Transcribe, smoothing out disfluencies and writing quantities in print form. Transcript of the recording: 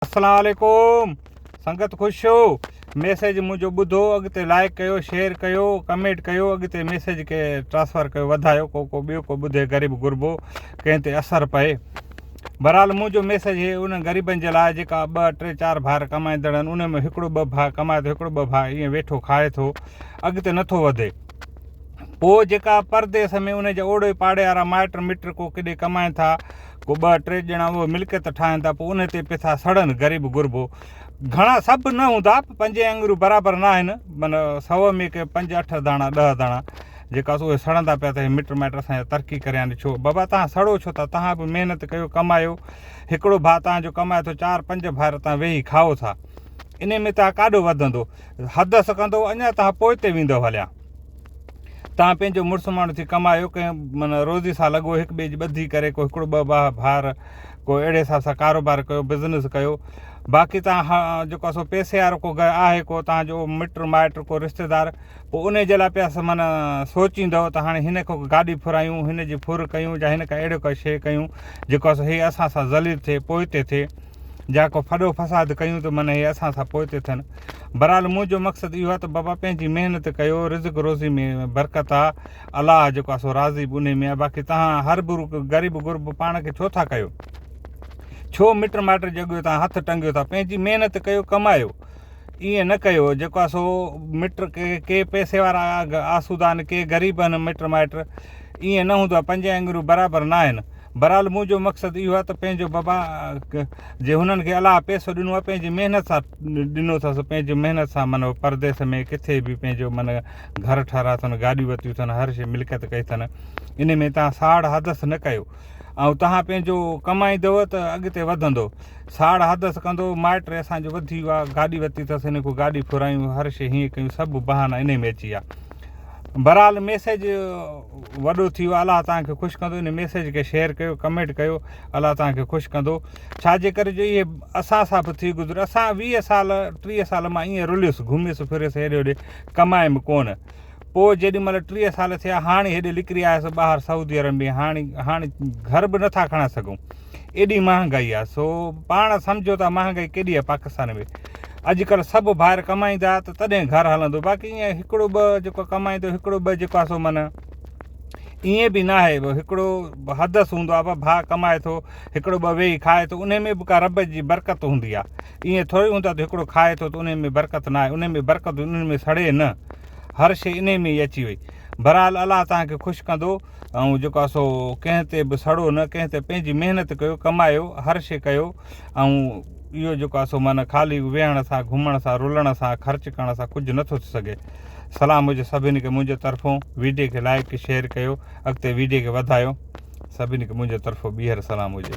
اسلام عليڪم سنگت خوش ڇو ميسيج منهنجو ٻڌو اڳتي لائڪ ڪيو شيئر ڪيو ڪمينٽ ڪيو اڳتي ميسيج کي ٽرانسفر ڪيو وڌايو ڪو ڪو ٻيو ڪو ٻڌي غريب غربو ڪنهن تي اثر پئي بھرحال منهنجو ميسيج هي انهن غريبن جي لاء جيڪا ٻه ٽي چار ڀائر ڪمائيندڙ آهن انهن ۾ هڪڙو ٻه ڀاء ڪمائي ٿو هڪڙو ٻه ڀاء ائين ويٺو کائي ٿو اڳتي نٿو وڌي پوء جيڪا پرديس ۾ ان جا اوڙي پاڙي وارا مائٽ مٽ ڪو ڪيڏي ڪمائين ٿا ڪو ٻه ٽي ڄڻا اهي ملڪيت ٺاهين ٿا پوء ان تي پيسا سڙن غريب غربو گهڻا سڀ نه هوندا پنجين آڱريون برابر نه آهن معنيٰ سو ۾ ڪي پنج اٺ داڻا ڏهه داڻا جيڪا سو اهي سڙندا پيا ته مٽ مائٽ اسان جا ترقي ڪريا آهن ڇو بابا تهان سڙو ڇو ٿا تهان به محنت ڪيو ڪمايو هڪڙو ڀاء تهان جو ڪمائي ٿو چار پنج ڀائر تهان ويهي کائو ٿا ان ۾ تهان ڪاڏو وڌندو حدس ڪندو اڃا تهان پوئتي ويندو هليا توهان پنهنجو مڙس ماڻهو ٿي ڪمايو ڪنهن معنيٰ روزي سان لڳو هڪ ٻئي جي ٻڌي ڪري ڪو هڪڙو ٻه ٻه ڀائر ڪو اهڙي حساب سان ڪاروبار ڪيو بزنس ڪيو باقي توهان جيڪو سو پئسي وارو ڪو آهي ڪو توهان جو مٽ مائٽ ڪو رشتيدار پوء ان جي لاء پيا معنيٰ سوچيندو ته هاڻي هن کان گاڏي ڦرايون هن جي ڦر ڪيون يا هن کان اهڙو ڪا شيء ڪيون جيڪو سو هي اسان سان ذليل ٿئي پوئتي ٿئي جا ڪو ڦڏو فساد ڪيون ته من هي اسان سان پوئتي ٿين. بھرحال منهنجو مقصد اهو آهي ته بابا پنهنجي محنت ڪيو رزق روزي ۾ برڪت آ الله جيڪو آ سو راضي به انهي ۾ آ باقي توهان هر برو غريب غرب پاڻ کي ڇو ٿا ڪيو ڇو مٽ مائٽ جي اڳيو توهان هٿ ٽنگيو ٿا پنهنجي محنت ڪيو ڪمايو ائين نه ڪيو جيڪو آ سو مٽ ڪي ڪي پئسي وارا آسودا آهن ڪي غريب آهن مٽ مائٽ ائين نه هوندو آهي پنج آڱريون برابر نه آهن بھرحال منهنجو مقصد اهو آهي ته پنهنجو بابا جي هنن کي الله پئسو ڏنو آهي پنهنجي محنت سان ڏنو اٿس پنهنجي محنت سان معنيٰ پرديس ۾ ڪٿي به پنهنجو معنيٰ گهر ٺهرايو اٿن گاڏيون ورتيون اٿن هر شي ملڪيت ڪئي اٿن ان ۾ تهان ساڙ حدس نه ڪيو ۽ تهان پنهنجو ڪمائيندو ته اڳتي وڌندو ساڙ حدس ڪندو مائٽ اسانجو وڌي ويو آهي گاڏي ورتي اٿس هن کان گاڏي ڦرايون هر شي هيئن ڪيون سڀ بهانا انهي ۾ اچي ويا بھرحال ميسيج وڏو ٿي ويو الله توهان کي خوش ڪندو ان ميسيج کي شيئر ڪيو ڪمينٽ ڪيو الله توهان کي خوش ڪندو ڇا جي ڪري جو اهي اسان سان به ٿي گذريو اسان ويهه سال ٽيهه سال مان ائين رليس گهميس ڦريس هيڏي هوڏي ڪمايم ڪونه پوء جيڏي مهل ٽيهه سال ٿيا هاڻي هيڏي نڪري آيس ٻاهر سعودي عرب ۾ هاڻي هاڻي گهر به نٿا کڻائي سگهون ايڏي مهانگائي آ سو پاڻ سمجهو ته مهانگائي ڪيڏي آ پاڪستان ۾ اڄڪلهه سڀ ڀائر ڪمائيندا ته تڏهن گهر هلندو باقي ائين هڪڙو ٻه جيڪو ڪمائيندو هڪڙو ٻه جيڪو آ سو معنيٰ ائين به ناهي هڪڙو حدس هوندو آ ڀاء ڪمائي ٿو هڪڙو ٻه ويهي کائي ٿو ان ۾ به ڪا رب جي برڪت هوندي آ ائين ٿوري هوندو آ ته هڪڙو کائي ٿو ته ان ۾ برڪت ناهي ان ۾ برڪت ان ۾ سڙي نه هر شي ان ۾ ئي اچي وئي بهرحال الله توهان کي خوش ڪندو ۽ جيڪو آهي سو ڪنهن تي به سڙو نه ڪنهن تي پنهنجي محنت ڪيو ڪمايو هر شي ڪيو ۽ اهو جيڪو آهي سو معنيٰ خالي ويهڻ سان گهمڻ سان رلڻ سان خرچ ڪرڻ سان ڪجهه نٿو ٿي سگهي سلام هجي سڀني کي منهنجي طرفون ويڊيو کي لائڪ شيئر ڪيو اڳتي ويڊيو کي وڌايو سڀني کي منهنجي طرفون ٻيهر سلام هجي.